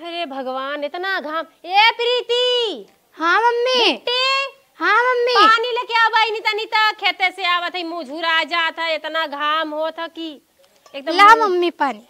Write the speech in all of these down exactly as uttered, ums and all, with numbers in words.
अरे भगवान, इतना घाम। ए प्रीति, हाँ मम्मी। बिट्टी, हाँ मम्मी। पानी लेके आवा, इनी तनी ता खेते से आवत है, मुँह झुरा जात है, इतना घाम होत है कि एकदम ला मुँह मम्मी पानी।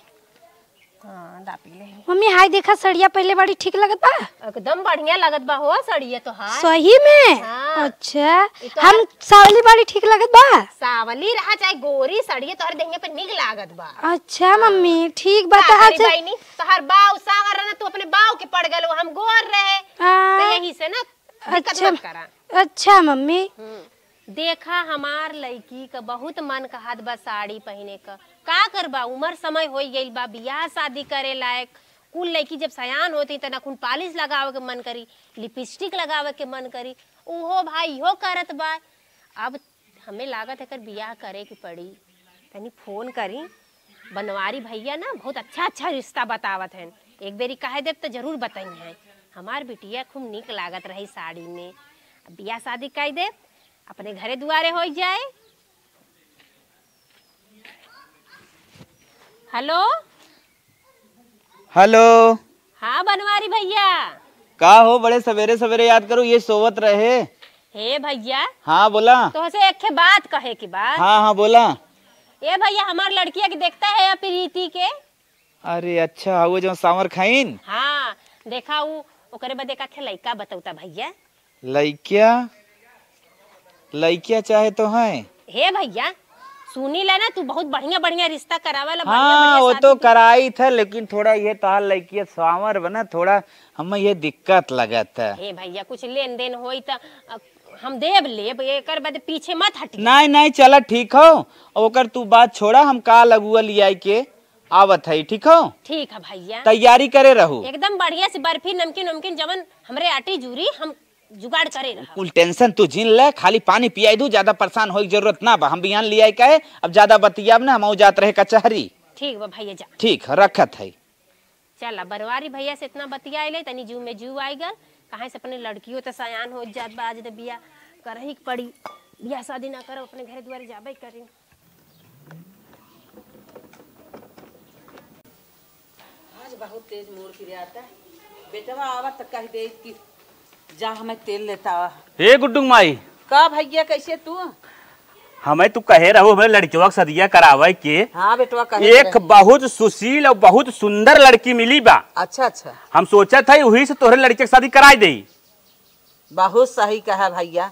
हाँ, दा पी ले। मम्मी, हाय देखा, सड़िया पहले बड़ी ठीक लगत बा। एकदम बढ़िया लगत बा हो सड़िया तोहार। सही में? हाँ। अच्छा, ई तो हम सावली बड़ी ठीक लगत बा। सावली रहा चाहे गोरी, सड़िया तोहरे देहिया पे निक लागत बा। अच्छा हाँ। मम्मी, ठीक बा। का तो करी आज बहिनी, तोहर बाऊ सावर रहे ना, तू अपने बाऊ के पड़ गलो, हम गोर रहे। हाँ। तो यही से ना दिक्कत अच्छा, मत करा। अच्छा मम्मी। हम्म। देखा, हमार लइकी क बहुत मन कहत बा साड़ी पहिने क। का करबा, उमर समय होइ गइल बा बियाह शादी करे लायक। कुल लइकी जब सयान होती त नखुन पालिश लगावे के मन करी, लिपस्टिक लगावे के मन करी। उहो भाई इहो करत बा। अब हमें लागत एकर बियाह करे के पड़ी। तनी फोन करी, बनवारी भइया ना बहुत अच्छा अच्छा रिश्ता बतावत हन। एक बेरी कहे देब त जरूर बतइहैं। हमार बिटिया खूब नीक लागत रही साड़ी में। अब बियाह शादी कइ देब, अपने घरे दुआरे होइ जाए। हेलो। हेलो। हाँ बनवारी भइया। का हो, बड़े सवेरे सवेरे याद करू, ये सोवत रहे? हे भइया। हाँ बोला। तोहसे एक ठे बात कहे के बा। हाँ हाँ बोला। ए भइया, हमार लड़किया के देखता है या प्रीति के? अरे अच्छा, वो जो सांवर खाइन? हाँ, देखा उ ओकरे बदे का थे लइका बतौता भइया। लइकिया? लइकिया चाहे तो हैं। हे भइया, सुनी ले ना, तू बहुत बढ़िया बढ़िया रिश्ता करावे ला, बढ़िया हाँ, बढ़िया वो शादी तो की। कराई थे, लेकिन थोड़ा ये तोहार लइकिया सांवर बा ना, थोड़ा हमें ये दिक्कत लगत है। हे भइया, कुछ लेन देन होई त, अ, हम देब लेब, एकर बाद पीछे मत हटिए। नहीं नहीं, चला ठीक हो, ओकर तू बात छोड़ा, हम का लगुआ लियाई के आवत है, ठीक हो? ठीक है भइया। तैयारी करे रहू। एकदम बढ़िया से बर्फी, नमकीन उमकीन जवन हमरे आटी जूरी, हम जुगाड़ करे रहब। कुल टेंशन तू झील ले, खाली पानी पियाई दू, ज्यादा परेशान होए के जरूरत ना बा। हम बिहान लियाई का है, अब ज्यादा बतियाब ना, हम जात रहे कचहरी। ठीक बा भइया, जा। ठीक है, रखत है। चला, बनवारी भइया से इतना बतियाई ले, तनी जीव में जीव आई गल। कहाँ से अपने लड़कियों त सयान हो जात बा, आज न बियाह करही के पड़ी। बियाह शादी ना करब, अपने घरे दुआरे जाबे करी। आज बहुत तेज मोर गिराता। बेटवा आवत त कह दे कि जा हमें तेल लेता आवा। हे गुड्डू माई। का भइया, कैसे तू? हमें तू कहे रहो हमें लड़कियों का सदिया करावे के। हाँ बेटवा, कहे एक रहे। बहुत सुशील और बहुत सुंदर लड़की मिली बा। अच्छा अच्छा। हम सोचत है वही से तोहरे लड़के के शादी कराई देई। बहुत सही कहा भइया।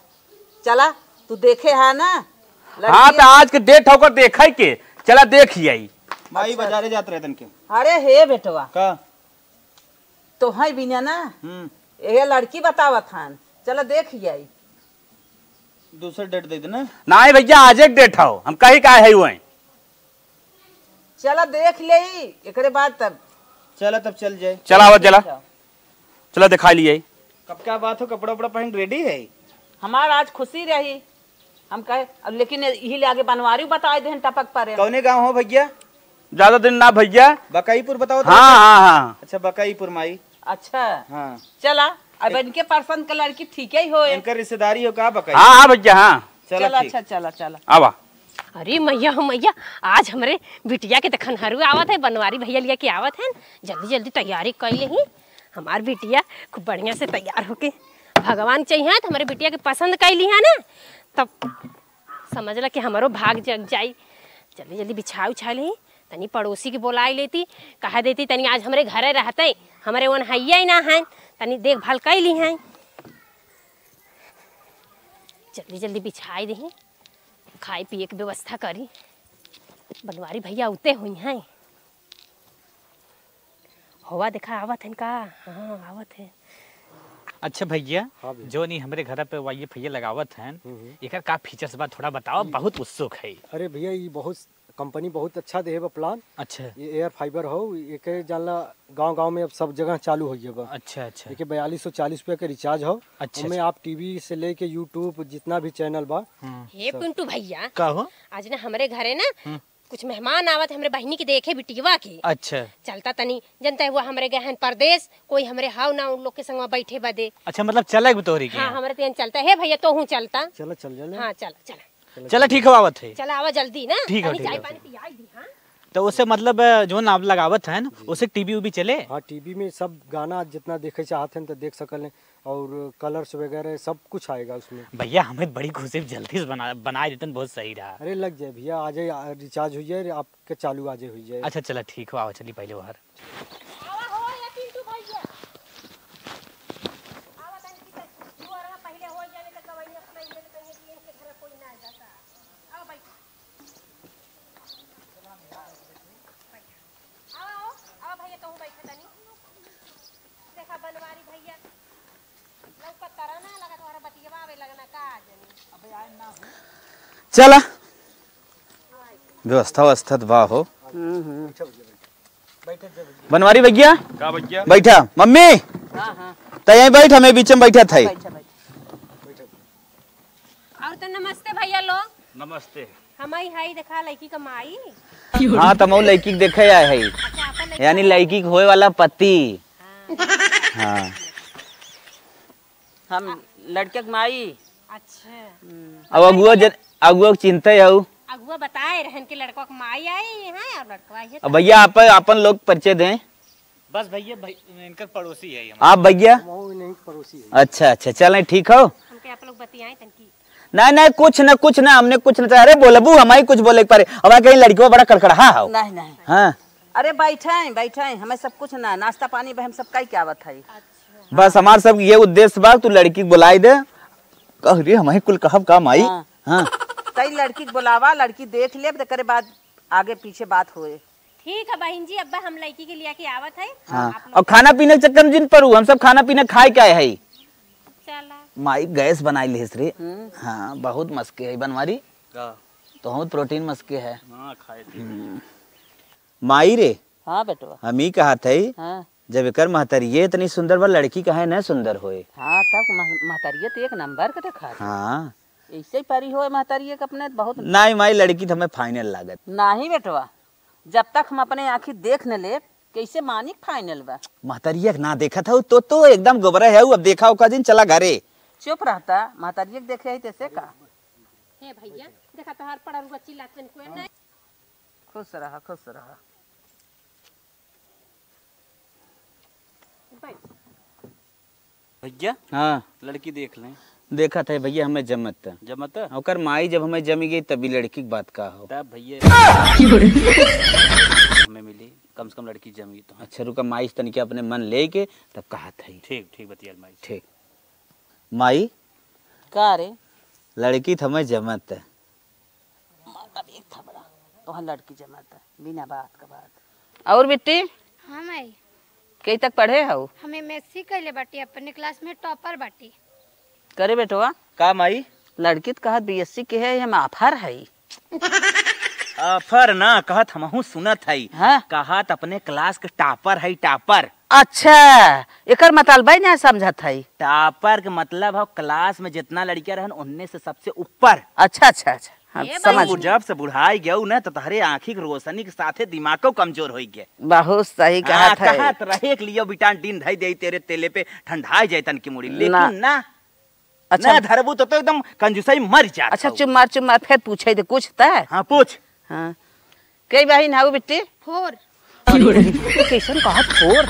चला, तू देखे है ना लड़की? हाँ, तो आज के डेट होकर देखे के, चला देख ही आई। माई अच्छा। बाजारे जात रहे तनके। अरे हे बेटवा। का? तो है बिना ना। हम्म। ये लड़की बतावत हन, चला देख ही आई। दूसर डेट दे देना। नहीं भइया, आज एक डेट हो, हम कहीं का है वहीं। चला देख लेई, एकरे बाद तब। चला तब चल जाए। चला आवा, चला। चला। चला दिखा लिए। कब का बात हो, कपड़ा उपड़ा पहन रेडी है? हमार आज खुशी रही, हम कहे, अब लेकिन यही ले आगे बनवारी बताए देहन टपक परे। कौने गाँव हो भइया? ज्यादा दिन ना भइया। बकईपुर बताओ तो। हाँ, हाँ, हाँ। अच्छा, बकईपुर माई। अच्छा। हाँ। चला, अब इनके पसंद के लड़की ठीक ही हो। इनकर रिश्तेदारी हो का बकई? हाँ, हाँ भइया, हाँ। चला, चला, ठीक। अच्छा, चला, चला। आवा। अरे मैया हो मैया, आज हमरे बिटिया के देखनहरू आवत है, बनवारी भइया लिया के आवत हैं। जल्दी जल्दी तैयारी कर लेही। हमार बिटिया खूब बढ़िया से तैयार होके, भगवान चाहिए तो हमरे बिटिया के पसंद कर ली है ना, तब समझ ला कि हमरो भाग जग जाई। जल्दी जल्दी बिछा उछा लेही, तनी पड़ोसी के बोलाई लेती, कहा देती तनी आज हमरे घरे रहते, हमरे ओनहइया ही ना हैं, तनी देखभाल कर ली हैं। जल्दी जल्दी बिछाई देही, खाए पिए के व्यवस्था करी। बनवारी भइया उते हुई हैं। हवा देखा आवत हैं का? हाँ, आवत हैं। अच्छा भइया, हाँ भइया। जो नहीं हमरे घर पे वाइये भइया लगावत हैं, हम्म, हम्म। एकर का फीचर्स बा, थोड़ा बताओ, बहुत उत्सुक है। अरे भइया, ये बहुत कंपनी बहुत अच्छा देहे बा प्लान। अच्छा। ये एयर फाइबर हो, एके जानला गांव-गांव में अब सब जगह चालू हो गया बा। अच्छा, अच्छा। एके बयालीस सौ चालीस रुपया के रिचार्ज हो। अच्छा, ओमे अच्छा। आप टीवी से लेके YouTube जितना भी चैनल बा। हम्म। हे सब। पिंटू भइया, का हो? आज ना हमरे घरे ना हम्म। कुछ मेहमान आवत, हमरे बहिनी के देखे बिटिया के। अच्छा। चलता तनी, जनता हुआ हमरे गए हैं परदेस, कोई हमरे हाव ना उन लोग के संगवा बैठे बदे। अच्छा, मतलब चले भी तोहरी के हाँ, यहाँ? हमरे तेन चलता है भइया, तोहू चलता। चला, चल जा ले। हाँ, चला, चला। चला, ठीक हो, आवत है। चला, आवा जल्दी ना। ठीक है, तनी ठीक चाय है। पानी पियाई दी, हाँ? तो उससे मतलब, अ, जो नाम लगावत है ना, जी। उससे टीवी उवी चले? हाँ, टीवी में सब गाना जितना देखे चाहत हैं तो देख सकल हैं, और कलर्स वगैरह सब कुछ आएगा उसमें। भैया, हमें बड़ी खुशी, जल्दी से बना, बनाए देतन, बहुत सही रहा। अरे लग जाए भैया, आ जाए, आ, रिचार्ज हो जाए, आपके चालू आ जाए, हो जाए। अच्छा, चला ठीक हो, आओ, चली पहले बाहर। आवा हो, ये पिंटू भैया। आवा तनी की दुआरवा पहिले हो जाने त गवैया सुनाई दे, कहीं कि इनके घर कोई ना आ जाता। आवा बैठ। आवा हो, आवा भैया, तहूँ बैठे तनी। देखा बनवारी भैया, लौकत तारा ना, लगा तोहरा बतियवा आवे लगना का जनी। चला, व्यवस्था व्यवस्था त बा हो। हम्म, हम्म। बनवारी भैया, का भैया? बैठा। मम्मी, हाँ, हाँ। त यहीं बैठ, हमें बीच में बैठा था। बैठा, बैठा। और तो नमस्ते भैया लोग। नमस्ते। हमारी हाई देखा लड़की का माई। हाँ, त हम लड़की के देखे आए है, अच्छा, आपन लड़की यानी का लड़की के होए वाला पति। हाँ। हाँ। हम लड़के के माई। अच्छा। हम्म। अब अगुआ जन, अगुआ के चिंता है। अगुआ बताए रहन कि लड़का के माई आई है और लड़का आई है। अब भैया, आप अपन लोग परिचय दें। बस भैया, भाई, इनकर पड़ोसी है ये हमारे। आप भैया? हम नहीं, पड़ोसी है। अच्छा, अच्छा, चलें, ठीक हो। हमके आप लोग बतियाएं तनकी। नहीं, नहीं, कुछ ना, कुछ ना, हमने कुछ ना चाहे। अरे बोलबू, हम ही कुछ बोले के पारे। अब कहीं लड़कियों बड़ा कड़कड़ाहा हो। नहीं, नहीं। हाँ। अरे बैठे, बैठे, हमें सब कुछ ना, नाश्ता पानी बहन सब कई के आवत है। बस हमार सब ये उद्देश्य बा, तू लड़की के बुलाई दे। कह रे, हम ही कुल कहब का माई? हाँ। हाँ। तई लड़की के बुलावा, लड़की देख लेब, तेकरे बाद आगे पीछे बात होए। ठीक है बहिन जी, अब हम लड़की के लिया के आवत है। हाँ। आप लोग और खाना पीने के चक्कर में जिन पड़ू, हम सब खाना पीना खाए के आए है। चला। माई गैस बनाई लेस रे। हम्म। हाँ, बहुत मस्के है बनवारी। का? तो हम प्रोटीन मस्के है। हाँ, खाए थे। हम्म। माई रे। हाँ बेटवा। हम ही कहत है, हाँ। जब एकर महतरिये इतनी सुंदर बा, लड़की काहे न सुंदर होए? हाँ, तब मह-, महतरिये तो एक नंबर के देखात है। हाँ। ऐसे ही परी होए महतरिये के अपने बहुत। नहीं माई, लड़की तो हमें फाइनल लागत। नहीं बेटवा, जब तक हम अपने आँखी देख न लेब, कैसे मानिक फाइनल बा? महतरिया के ना देखत हऊ तो, तो एकदम गोबरा है, अब देखा ओका जिन, चला घरे। चुप रहता, महतरिया के देखे है तैसे का? हे भैया, देखा तोहार पड़रुआ चिल्लात तन कोई नहीं। खुश रहा, खुश रहा। बैठ। भैया, हाँ। लड़की देख लें। देखत है भैया, हमें जमत। जमत? ओकर माई जब हमें जमी गई, तभी लड़की की बात का हो। तब भैया हमें मिली, कम से कम लड़की जमी तो। अच्छा, रुका, माई से तनिके अपने मन लेके तब कहत है। ठीक, ठीक, बतिया माई से। ठीक। माई। का रे? लड़की तो हमें जमत। मार एक थपड़ा, तोहर लड़की जमत है, बिना बात का बात। और बिट्टी? हाँ माई। कई तक पढ़े हऊ? हम एमएससी कैले बाटी, अपने क्लास में टॉपर बाटी। करे बेटवा? का माई? लड़की त कहत बीएससी के है, हम आफर है। आफर ना कहत, हमहू सुनत है। हाँ? कहत अपने क्लास के टॉपर है, टॉपर। अच्छा, एकर मतलब ही ना समझत है। टॉपर के मतलब है क्लास में जितना लड़कियां रहन, उनमें से सबसे ऊपर। अच्छा, अच्छा, अच्छा। हाँ, ए समझ भाई। तू जब से बुढ़ाई गयू ना, तो तहरे आँखी के रोशनी के साथे दिमागो कमजोर होई गए। बहुत सही हाँ, कहत है। कहत रहे के लिए बिटान डीन धई दे तेरे तेले पे ठंडाई जाए तन की मुड़ी, लेकिन ना। ना। अच्छा। ना धरबू तो, तो एकदम कंजूसाई मर जात अच्छा, हऊ। चुप मार, चुप मार, फिर पूछे दे कुछ त। हाँ, पूछ। हाँ। कई बहिन हऊ बिट्टी? फोर। अरे, कैसन कहत फोर?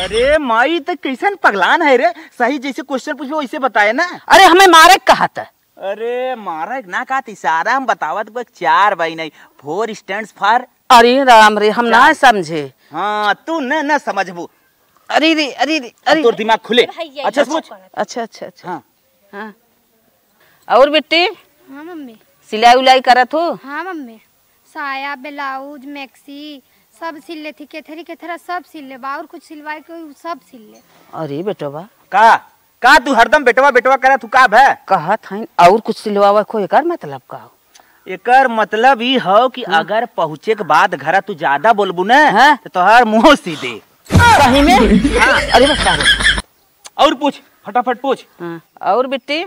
अरे माई, त कैसन पगलान है रे? सही जैसे क्वेश्चन पूछबे वैसे बताए ना। अरे, हमें मारे कहत। अरे, मारे ना कहत, इशारा हम बतावत, कोई चार बहिन है। Four stands for। अरे राम रे, हम ना चार। समझे। हाँ, तू न, न समझबू। अरे रे, अरे रे, अब अरे तोर रे। दिमाग खुले। भैया, अच्छा, ये सोच। पकड़। अच्छा, अच्छा, अच्छा। हाँ। हाँ। और बिट्टी? हाँ, मम्मी। सिलाई उलाई करत हो? हाँ, मम्मी। साया, ब्लाउज, मैक्सी, सब सिल लेथी। केथरी, केथरा सब सिल ले। और कुछ सिलवाए के, उ सब सिल ले। अरे बेटवा। का? का तू हरदम बेटवा, बेटवा करत हू, का भे? कहत हईन, और कुछ सिलवावे को, एकर मतलब का हो? एकर मतलब ई हो कि हाँ। अगर पहुँचे के बाद घरा तू ज्यादा बोलबू न, हाँ। तो तोहार मुँह सीधे। सही में? हाँ। अरे बता रे। और पूछ, फटाफट पूछ। हाँ। और बिट्टी,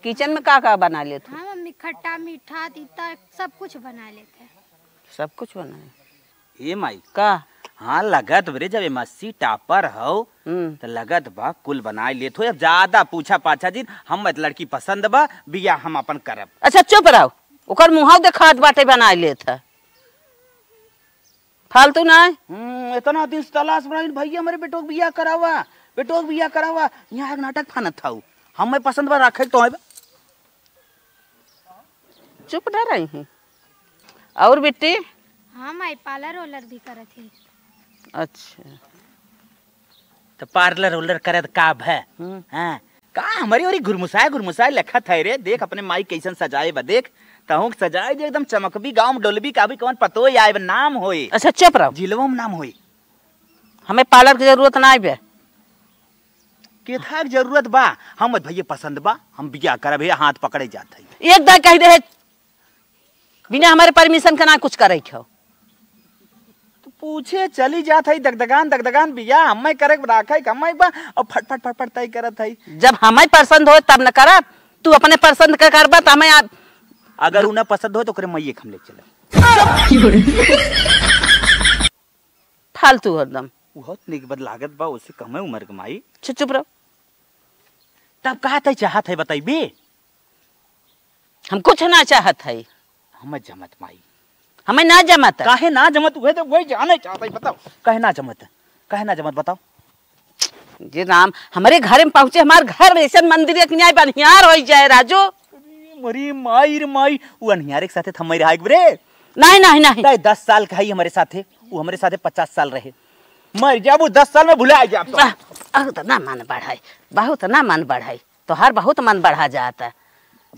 किचन में का का बना लेत हो? हाँ मम्मी, खट्टा, मीठा, तीता, सब कुछ बना लेते हैं। सब कुछ बनाए। ए माई। का? हाँ, लगत बरे, जब एमएससी टॉपर हो, हम्म। त लगत बा कुल बनाए लेत हो। अब ज्यादा पूछा पाछा जिन, हम मत लड़की पसंद बा, बियाह हम अपन करब। अच्छा, चुप रहो, ओकर मुँह देखात बाटे बनाए लेत है। फालतू ना। हम्म, इतना दिन से तलाश बनाइन भैया, हमरे बेटो के बियाह करावा, बेटो के बियाह करावा। यहाँ एक नाटक फानत था, हमें पसंद बा, राखे तो है। चुप ना रही हैं। और बिट्टी? हाँ माई, पार्लर वार्लर भी करत ही। अच्छा। तो पार्लर वार्लर करत का भय? हम्म। हाँ, का हमरी ओरी गुरमुसाए गुरमुसाए लखत है रे? देख अपने माई कैसन सजाए बा, देख। तहूँ के सजाए दे एकदम चमकबी, गाँव में डोलबी, का भी कौन पतोय आए बा, नाम होए। अच्छा, चुप रहो। जिलवा में नाम होए। हमें पार्लर की जरूरत ना आइबे। केथा के जरूरत बा? हम भैया पसंद बा, हम बियाह करब, हे हाथ पकड़े जात है। एक दाई कह दे है, बिना हमारे परमिशन के ना कुछ करे के हो। तो पूछे चली जात है, दगदगान दगदगान बियाह हमें करे के राखे के हमें बा, और फटफट फटफट तय करत है। जब हमें पसंद हो तब न करब, तू अपने पसंद का करबा तो हमें आप अगर उन्हें पसंद हो तो ओकरे मैये के हम ले चले। फालतू हरदम। बहुत निक बद लागत बा, ओसे कमे उम्र के माई। चुप, चुप रहो। तब का तय चाहत है, बतइबे? हम कुछ ना चाहत है। हमें जमत माई। हमें ना जमत। काहे ना जमत? उहे तो वही जाने चाहत है, बताओ। काहे ना जमत? काहे ना जमत, बताओ। जे राम, हमरे घरे में पहुँचे, हमार घर ऐसन मंदिर के न्याय बनिहार होइ जाए, राजू। अरे, मरी माई रे माई, उ अनिहारे के साथे थम्मई रहा एक बरे। नहीं, नहीं, नहीं। नहीं, दस साल का है हमारे साथे, वो हमारे साथे पचास साल रहे। मर जाबू, दस साल में भुला जाब तो। वाह, बहुत ना मन बढ़ाई, बहुत ना मन बढ़ाई, तोहार बहुत मन बढ़ा जाता।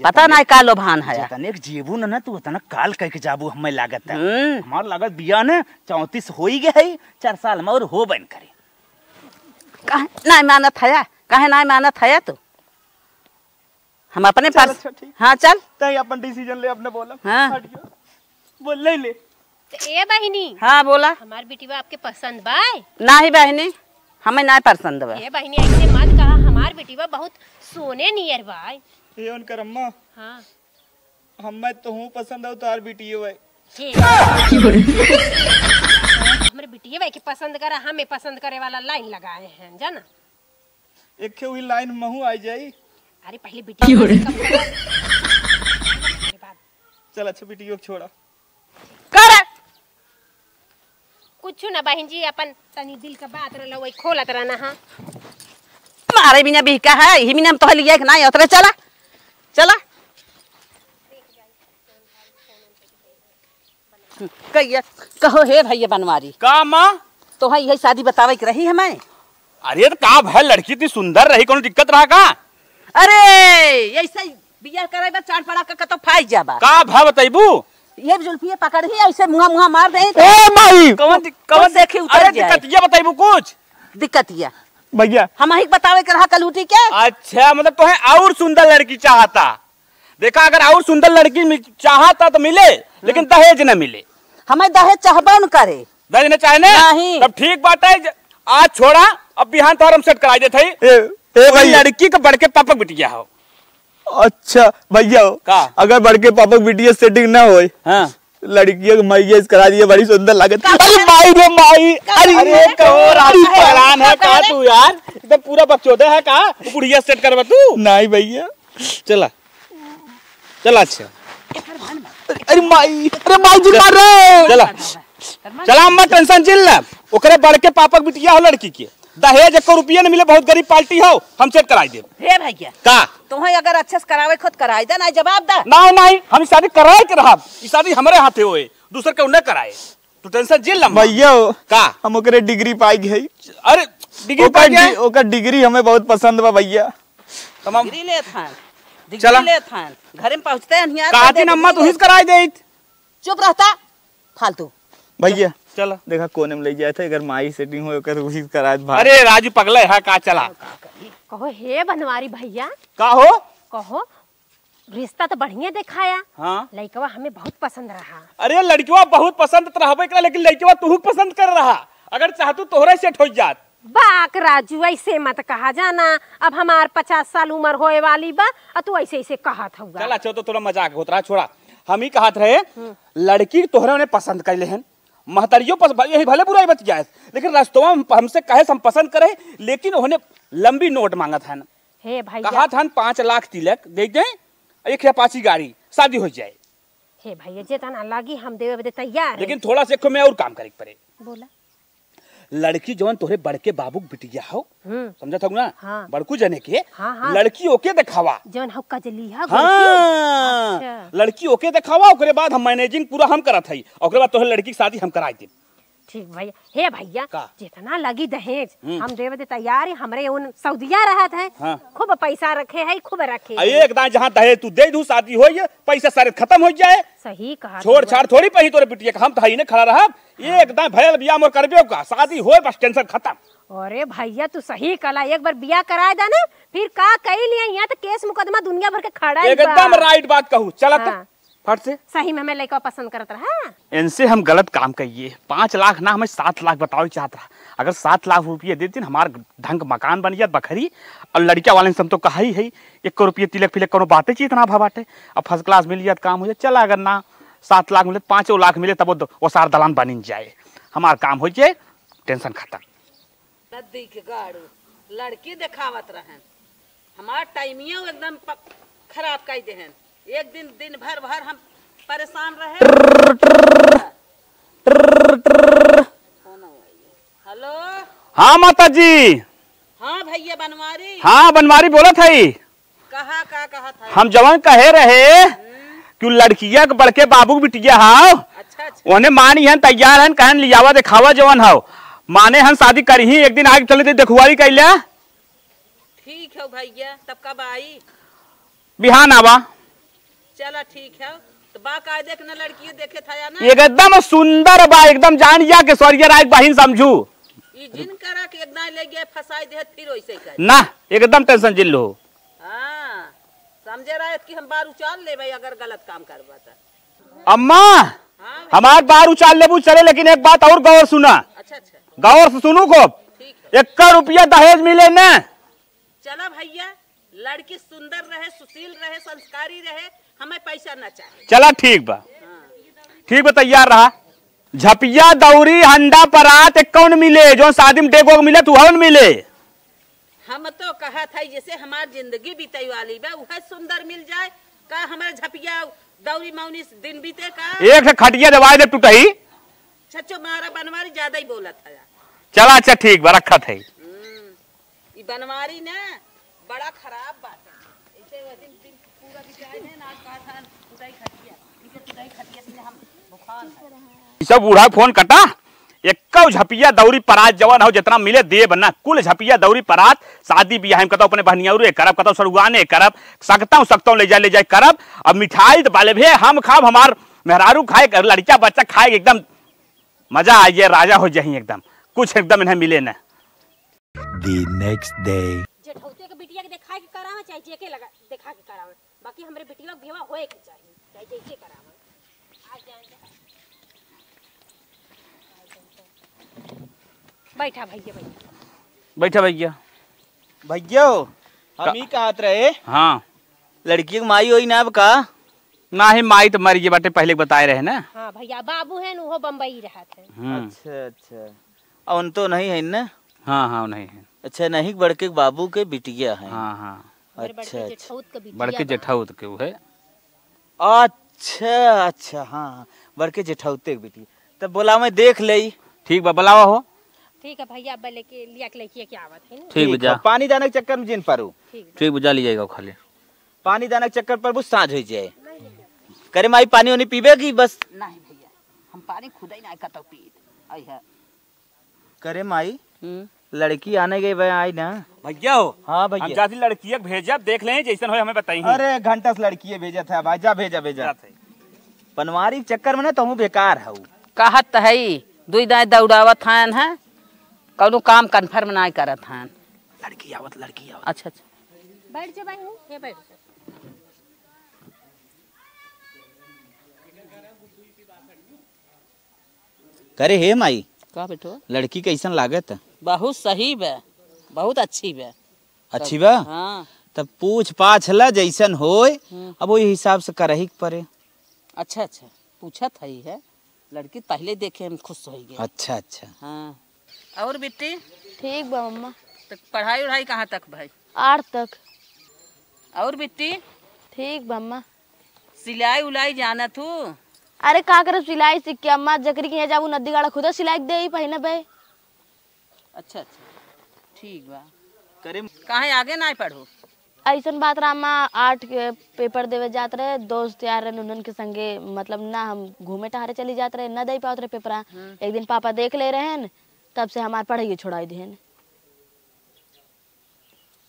पता जितने नहीं का लोभान है। जितने के जीबू न, न, तू उतना काल कह के जाबू, हमें लागत है। हम्म। हमार लागत बिया न चौंतीस हो ही गए है, चार साल में और हो बन करे। काहे नहीं मानत है, काहे नहीं मानत है तू? हम अपने चल, पर्स-, अच्छा, ठीक। हाँ, चल। तई अपन डिसीजन ले, अपने बोला। हाँ। हट गया। बोल, ले ले। तो ए बहिनी, हाँ, बोला। हमार बिटिवा आपके पसंद बा? नाही बहिनी, हमें ना पसंद बा। ए बहिनी, ऐसे मत कहा, हमार बिटिवा बहुत सोने नियर बा। ए उनकर अम्मा। हाँ। हमें तो हूँ पसंद हो, तार बिटियो है। हे। हमरे बिटिये भाई के पसंद करा, हमें पसंद करे वाला लाइन लगाए हैं, जाना। एक खे वही लाइन महू आ जाई। अरे पहले बिटिया के कब करा? चल अच्छा, बिटियो के छोड़ा। कर। कुछ ना बहन जी, अपन तनी दिल का बात रहला, वही खोलत रहना, हाँ। मारे बिना बिहका है, यही बिना हम तोहर लिया कि नहीं, उतरे चला, चला। कहिए, कहो हे भैया बनवारी। का माँ? तोहई यही शादी बतावे के रही हमें। अरे तो का भय, लड़की इतनी सुंदर रही, कोनो दिक्कत रहा का? अरे, ऐसे ही बियाह करे बा, चाट पड़ा के कतो फाई जाबा। का भय बतैबू? ये जुल्फिया पकड़ ही ऐसे मुहा मुहा मार दे। ए माई! कौन दि-, कौन कुछ देखी उतर अरे जाए। दिक्कतिया बतैबू कुछ? दिक्कतिया। भैया। हमही के बतावे के रहा कलूटी के। अच्छा, मतलब तोहे और सुंदर लड़की चाहता। देखा, अगर और सुंदर लड़की मि-, चाहता तो मिले, लेकिन हम्म। दहेज न मिले। हमें दहेज चाहबे न करे। दहेज न चाहे ना? नहीं। तब ठीक बात है, ज-, आज छोड़ा, अब बिहान तोहर हम सेट कराई देत हई। ए, ए कोई भाई। लड़की के बड़के पापा के बिटिया हो। अच्छा भैया हो, का? अगर बड़के पापा के बिटिया सेटिंग ना होए, हाँ। लड़कियों के मैरिज करा दिए, बड़ी सुंदर लागत। का अरे करे? माई रे माई, का अरे करे? ये कहो राजू का करे? पहलवान है का का करे? तू यार? एकदम पूरा बकचोदा है का? बुढ़िया सेट करवा तू? नहीं भैया। चला। चला अच्छा। अरे, अरे माई, अरे माई जी चल। मार रे। चला। चला अम्मा टेंशन जिन ला। ओकरे बड़के पापा के बिटिया हो लड़की के। दहेज एको रुपया न मिले, बहुत गरीब पार्टी हो, हम सेट कराई देब। हे भैया। का? तोहे अगर अच्छे से करावे खुद कराई दे, ना जवाब दे। ना, नहीं, हम ई शादी कराए के रहब। ई शादी हमरे हाथे होए, दूसर के उन्हें कराए। तू टेंशन जिन ला अम्मा। भैया हो, का? हम ओकरे डिग्री पाई गई। अरे, डिग्री ओकर पाई गई? डि-, ओकर डिग्री हमें बहुत पसंद बा भैया। तमाम। डिग्री लेत हन, डिग्री चला। लेत हन। घरे में पहुँचते अनियार कहा कर दिन देत अम्मा, तू ही कराई देत। चुप रहता, फालतू। भैया, चला। देखा कोने में ले जाए थे, अगर माई सेटिंग हो, ओकर वही कराए भाई। अरे राजू पगला है का? चला। कहो हे बनवारी भैया। का हो? कहो, रिश्ता तो बढ़िया देखाया। हाँ। लइकवा हमें बहुत पसंद रहा। अरे लड़कवा बहुत पसंद तो रहबे करा, लेकिन लइकवा तू पसंद कर रहा। अगर चाहतू तोहरे सेट हो जात। बाक राजू, ऐसे मत कहा जाना, अब हमार पचास साल उम्र होए वाली बा, आ तू ऐसे ऐसे कहत हउआ। चल अच्छा, तो थोड़ा मजाक होत रहा, छोड़ा। हम ही कहत रहे, हम्म। लड़की तोहरे उन्हें पसंद कर लेहन, महतरियो पस-, यही भले बुराई बच जाए, लेकिन रस्तवा में हमसे कहे से हम पसंद करे, लेकिन उन्हें लंबी नोट मांगत हन। हे भैया। कहत हन पाँच लाख तिलक दे दें, एक या पाँची गाड़ी, शादी हो जाए। हे भैया, जेतना लागी हम देवे बदे तैयार है। लेकिन थोड़ा से एको में और काम करे के पड़े। बोला। लड़की जवन तोहरे बड़के बाबू के बिटिया हो, हम्म। समझत हो ना? हाँ। बड़कू जने के, हाँ, हाँ। लड़की ओके देखावा। जवन हो कजलिया हाँ। गोरकी? अच्छा। लड़की ओके देखावा, ओकरे बाद हम managing पूरा हम करत हई, ओकरे बाद तोहरे लड़की के शादी हम कराई देब। ठीक भैया। हे भैया, का? जितना लगी दहेज, हम्म। हम देवे दे तैयार है। हमरे उन सऊदिया रहत है, हाँ। खूब पैसा रखे है, खूब रखे आ है। एक दाएं जहाँ दहेज तू दे दू, शादी हो ये, पैसा सारे खत्म हो जाए। सही कहा छोड़ तू। छाड़ थोड़ी पही तोरे बिटिया का, हम तो हई ने खड़ा रहब। हाँ। एक दाएं भयल बियाह मोर करबे का, शादी होए बस tension खत्म। अरे भैया तू सही कला, एक बार बियाह कराए दा ना, फिर का कई लिया, यहाँ तो केस मुकदमा दुनिया भर के खड़ा ही एकदम बा। Right बात कहू, चलत हाँ। फट से। सही में हमें लइका पसंद करत रहा। इनसे हम गलत काम कइए। पाँच लाख ना, हमें सात लाख बतावे चाहत रहा। अगर सात लाख रुपये दे दिन, हमार ढंग मकान बन जात बखरी, और लड़किया वाले से हम तो कहा ही है, एक रुपये तिलक फिलक कोनो बातें चीत ना भा बाटे। अब first class मिल जात, काम हो जाए, चला। अगर ना सात लाख मिले, पाँचों लाख मिले, तब वो द-, वो सार दलान बनिन जाए, हमार काम हो जाए, tension खत्म। नदी के गाड़ू लड़की देखावत रहन, हमार टाइमियो एकदम प-, खराब कई देहन। एक दिन, दिन भर, भर हम परेशान रहे। ट्र, ट्र, ट्र, ट्र। फोन आइए। हेलो। हाँ माता जी। हाँ भैया बनवारी। हाँ बनवारी बोलत हई। कहा, का कहत है? हम जवन कहे रहे हम्म। कि उ लड़किया के बड़के बाबू के बिटिया हाव, अच्छा, अच्छा। ओने मानी हन, तैयार हन, कहन लियावा देखावा जवन हाव, माने हन शादी करिही, एक दिन आगे चले दे देखुआरी कैला। ठीक है भैया, तब कब आई? बिहान आवा। चला ठीक है, तो बा का देख न लड़कियों देखे था या ना? एकदम सुंदर बा, एकदम जान जा के स्वर्गीय राय के बहिन समझू। ई जिन करा के एकदम ले गए फंसाई दे, फिर वैसे कर। ना, एकदम tension जिन लो। हाँ, समझे रहे कि हम बार उचाल लेबे अगर गलत काम करबा त। अम्मा, हाँ भैया। हमार बार उचाल लेबू चले, लेकिन एक बात और गौर सुना। अच्छा, अच्छा। गौर से सुनू खूब। ठीक है। एक रुपया दहेज मिले न। चला भैया, लड़की सुंदर रहे, सुशील रहे, संस्कारी रहे, हमें पैसा न चाहे। चला ठीक बा। हाँ। ठीक बा, तैयार रहा। झपिया, दौरी, हंडा, परात एक कौन मिले, जो शादी में डेग ओग मिले, तू हवन मिले। हम तो कहत हई, जैसे हमार जिंदगी बीतई वाली बा, उहे सुंदर मिल जाए। का हमारे झपिया, दौरी, मौनी से दिन बीते का? एक ठे खटिया देवाए दे टूटही। छच्चो मारा बनवारी ज्यादा ही बोलत है। चला, अच्छा, ठीक बा, रखत है। हम्म, ई बनवारी ना बड़ा खराब बात है। ऐसे वैसे दिन पूरा बिताए ने ना, कहा था, टूटही खटिया, इसे टूटही खटिया से हम बुखार है। ई सब बूढ़ा फोन कटा, एक्कौ झपिया दौरी परात जवन हो, जितना मिले देब ना, कुल झपिया दौरी परात, शादी बियाह में कतौ अपने बहनियौरे करब, कतौ सड़ुआने करब, सकतौ, सकतौ ले जाए, ले जाए करब। अब मिठाई तो बाले भे हम खाब, हमार मेहरारू खाए, लड़का बच्चा खाए, एकदम मजा आ जाए, राजा हो जाही एकदम, कुछ एकदम इन्हें मिले ना। The next day। जेठौते के बिटिया के देखाए के करावे, चाहे जेके लगा देखाए के करावे, बाकी हमरे बिटिया के भेवा होए के चाही, चाहे जैसे करावे। आ जाए। बैठा भैया, बैठा। बैठा भैया। भैया हो, हम का- ई कहत रहे, हाँ। लड़की के माई होई ना अब का? नाही, माई तो मर गई बाटे, पहले बताए रहे ना। हाँ भैया, बाबू हैं, उहो बम्बई रहत हैं। हम्म। अच्छा, अच्छा। अउन तो नहीं है ना? हाँ, हाँ, नहीं है। अच्छा, नहीं, बड़के बाबू के बिटिया है। हाँ, हाँ। मेरे बड़के अच्छा, अच्छा। जेठौत के बिटिया बड़के बा। जेठौत के वो है। अच्छा, अच्छा, हाँ, हाँ, बड़के जेठौते के बिटिया। तब बोला मैं देख लेई। ठीक बा, बुलावा हो। ठीक है भैया, अब लेके, लिया के लेके, के आवत है ना। ठीक बा, ठीक जा। है, पानी दाना के चक्कर में जिन पारू। ठीक बा। ठीक बा, जा लियाइगा खाली। पानी दाना के चक्कर पर बुझ साँझ हो जाए। करे माई, पानी ओनी पीबे की बस? नहीं भैया, हम पानी खुद ही ना कतौ पीत। आई है। करे माई, हम्म। लड़की आने गई बे, आई ना। भैया हो। हाँ भैया। हम जाती लड़किया के भेजब, देख लें जैसन होए हमें बताई। अरे घंटा से लड़किए भेजत है भाई, जा भेजा, भेजा। जात है। बनवारी के चक्कर में ना तहूँ बेकार हऊ। कहत है, दुई दाएं दौड़ावत हन है, कौनो काम confirm ना करत हन। लड़की आवत, लड़की आवत। अच्छा, अच्छा। बैठ जा बहिनी, ये बैठ जा। करे हे माई, का बेटो? लड़की कैसन लागत? बहुत सही बा, बहुत अच्छी बा। अच्छी बा? हाँ। तब पूछ पाछ ला जैसन होय, हम्म। अब वही हिसाब से करही के पड़े। अच्छा, अच्छा, पूछत है, है। लड़की पहले देखे हम खुश हो गए। अच्छा, अच्छा। हाँ। और बिट्टी? ठीक बा मम्मा। तो पढ़ाई उढ़ाई कहाँ तक भाई? आठ तक। और बिट्टी? ठीक बा मम्मा। सिलाई उलाई जानत हू? अरे का करे सिलाई सीख के अम्मा, जकरी के यहाँ जाबू नदी गाड़ा खुदे सिलाई के देई पहिने बे। अच्छा, अच्छा, ठीक बा। करे काहे आगे ना पढ़ो? ऐसन बात रहा अम्मा, आर्ट के पेपर देवे जात रहे, दोस्त यार रहन उन्हन के संगे, मतलब ना हम घूमे टहरे चली जात रहे, ना दे पावत रहे पेपरा। हम्म। एक दिन पापा देख ले रहन, तब से हमार पढ़ाई छोड़ाई देहन।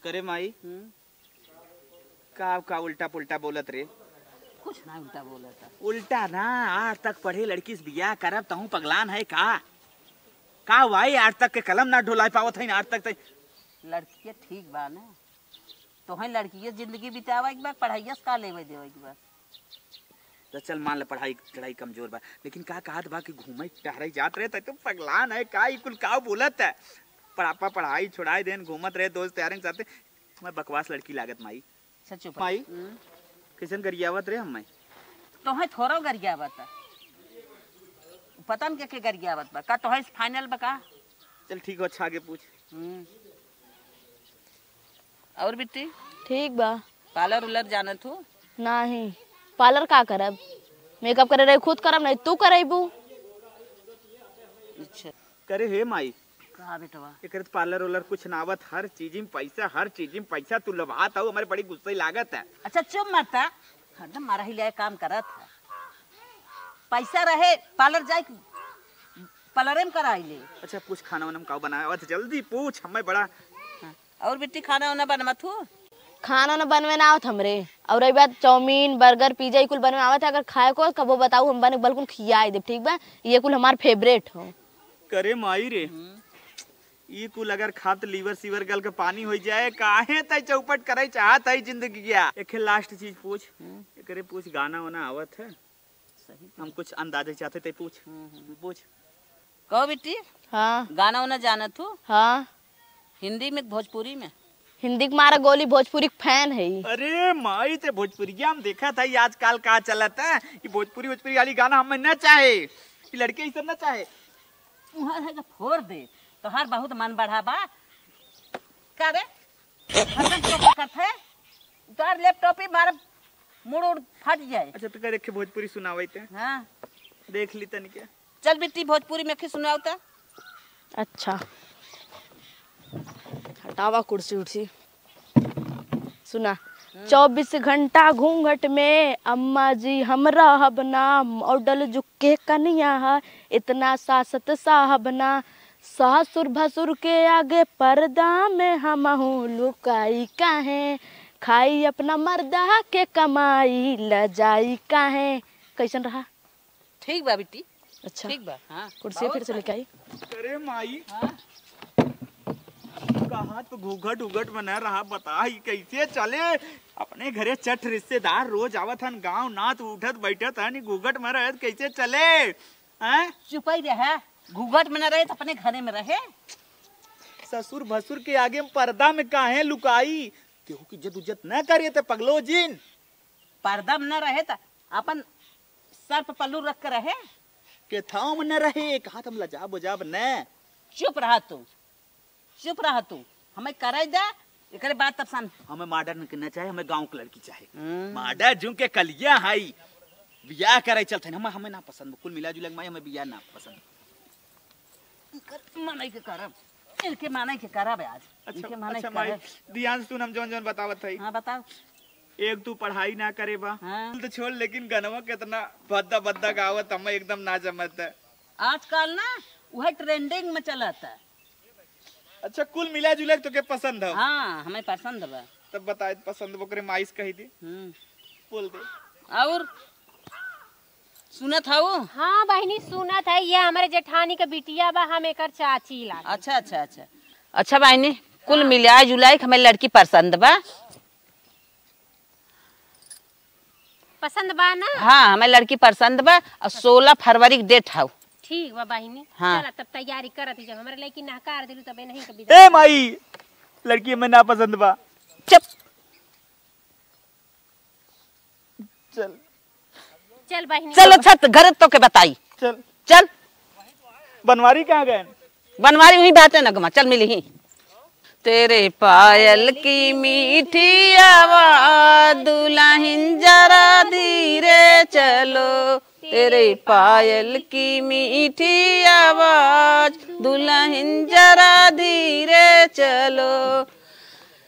करे माई, हम्म। का, का उल्टा पुल्टा बोलत रे? कुछ ना उल्टा बोलत है। उल्टा ना, आज तक पढ़े लड़की से बियाह करब तहूँ पगलान है का? का भाई, आज तक के कलम ना ढोला पावत है ना, आज तक ते लड़किया ठीक बा ना, तोहे लड़किया जिंदगी बितावे के बा, पढ़ाइया से का लेवे देवे के बा? तो चल मान ले पढ़ाई चढ़ाई कमजोर बा, लेकिन का कहत बा कि घूमे टहरे जात रहे, त तू पगलान है का? ई कुल का बोलत है? पढ़ापा पढ़ाई छोड़ाई देन, घूमत रहे दोस्त यारन के साथे। मैं बकवास लड़की लागत माई। अच्छा, चुप। माई, हम्म। कैसन गरियावत रे हम माई? तोहे थोड़ो गरियावत है। पता न के, के गरियावत बा। का तोहे फाइनल बा का? चल ठीक हो, अच्छा आगे पूछ। हम्म। और बिट्टी? ठीक बा। पार्लर उलर जानत हो? नाही। पार्लर का करब? मेकअप करे रही खुद करब, नहीं तू करेबू। अच्छा। करे हे माई, का बेटवा? एकरे त पार्लर वालर कुछ ना आवत, हर चीज में पैसा, हर चीज में पैसा। तू लभात हऊ, हमरे बड़ी गुस्से लागत है। अच्छा चुप मरता, हरदम मारा ही ले काम करत है। पैसा रहे पार्लर जाए, पार्लरे में कराई ले। अच्छा पूछ खाना वाना में का बनावे आवत, जल्दी पूछ, हमें बड़ा। हाँ। और बेटी खाना वाना बनवा तू? खाना वाना बनवे ना आवत हमरे। और रही बात चाउमीन, बर्गर, पिज्जा, ई कुल बनवे आवत है। अगर खाए को कबो बताऊ, हम बने बल्कुल खियाई देब, ठीक बा? ये कुल हमार फेवरेट हो। करे माई रे, हम्म। ई कुल अगर खात लीवर सीवर गल के पानी हो जाए, काहे तय चौपट करे चाहत है जिंदगी क्या? एक लास्ट चीज पूछ, हम्म। एकरे पूछ गाना वाना आवत है? सही हम कुछ अंदाजे चाहते थे, पूछ। हम्म, हम्म। पूछ। कहो बिट्टी, हाँ। गाना वाना जानत हो? हाँ। हिंदी में, भोजपुरी में? हिंदी के मारा गोली, भोजपुरी के फैन है। अरे माई, ते भोजपुरिया हम देखा था, ये आजकल का चलत है, ये भोजपुरी, भोजपुरी वाली गाना हमें न चाहे, ये लड़के ये सब न चाहे। उहाँ है जो फोड़ दे, तोहार बहुत मन बढ़ा बा। का रे? हरदम चोपा करत है, उतार लैपटॉप ही मार, मुड़ उड़ फट जाए। अच्छा, तो का देखे भोजपुरी सुनावई ते? हाँ। देख ली तनिके। चल बिट्टी, भोजपुरी में के सुनाओ त। अच्छा, हटावा कुर्सी उर्सी। सुना। हम्म। चौबीस घंटा घूंघट में अम्मा जी हम रहब ना, मॉडल जुग के कनिया है, इतना सासत साहब ना। ससुर भसुर के आगे पर्दा में हमहू लुकाई काहे, खाई अपना मर्दा के कमाई, लजाई काहे। कैसन रहा? ठीक बा बिट्टी। अच्छा। ठीक बा, हाँ। कुर्सी बहुत फिर से लेके आई। अरे माई। हाँ। कहाँ तो घूघट उघट में न रहा, बता ही कैसे चले? अपने घरे चट रिश्तेदार रोज आवत हन, गाँव नात उठत बैठत हन, ई घूघट में रहे त कैसे चले? हैं? चुपई रहे, घूघट में न रहे त अपने घरे में रहे। ससुर भसुर के आगे में पर्दा में काहे लुकाई? केहू की इज्जत उज्जत न करे त पगलो जिन। पर्दा में न रहे त अपन सर पे पल्लू रख के रहे। के थाव में न रहे, कहा तुम लजाब उजाब न। चुप रहा तू, चुप रहा तू, हमें करे दे, एकरे बाद तब सन। हमें मॉडर्न के न चाहे, हमें गाँव के लड़की चाहे। हम्म। मॉडर्न जुग के कलिया हई, बियाह करे चलते हैं, हमें, हमें ना पसंद, कुल मिला जुला के माई हमें बियाह ना पसंद। इनकर मनई के करब, इनके मनई के करब आज, अच्छा, इनके मनई अच्छा के माई, करब। ध्यान से सुन, हम जौन जौन बतावत हई। हाँ, बताओ। एक तू पढ़ाई ना करे बा, हाँ। तो छोड़, लेकिन गनवा कितना भद्दा भद्दा गावत, हमें एकदम ना जमत है। आजकल ना उहे ट्रेंडिंग में चलत है। अच्छा, कुल मिला जुला के तोके पसंद हो? हाँ, हमें पसंद बा। तब बताए पसंद बा, ओकरे माई से कही दे। हम्म। बोल दे। और सुनत हऊ? हाँ बहिनी, सुनत है, ये हमरे जेठानी के बिटिया बा, हम एकर चाची लागे। अच्छा, अच्छा, अच्छा। अच्छा बहिनी, कुल हाँ। मिला जुला के हमें लड़की पसंद बा। पसंद बा ना? हाँ, हमें लड़की पसंद बा और सोलह फरवरी के डेट हऊ। ठीक बा बहिनी। हाँ। चला तब तैयारी करत ही, जब हमरे लड़की नहकार दिलू तबे नहीं कभी। ए माई, लड़की हमें ना पसंद बा। चुप। चल। चल बहिनी। चल, अच्छा, त घरे तोके बताई। चल। चल। बनवारी कहाँ गए? बनवारी वहीं बाटे नगमा, चल मिली ही। तेरे पायल की मीठी आवाज, दुल्हन जरा धीरे चलो। तेरे पायल की मीठी आवाज, दुल्हन जरा धीरे चलो।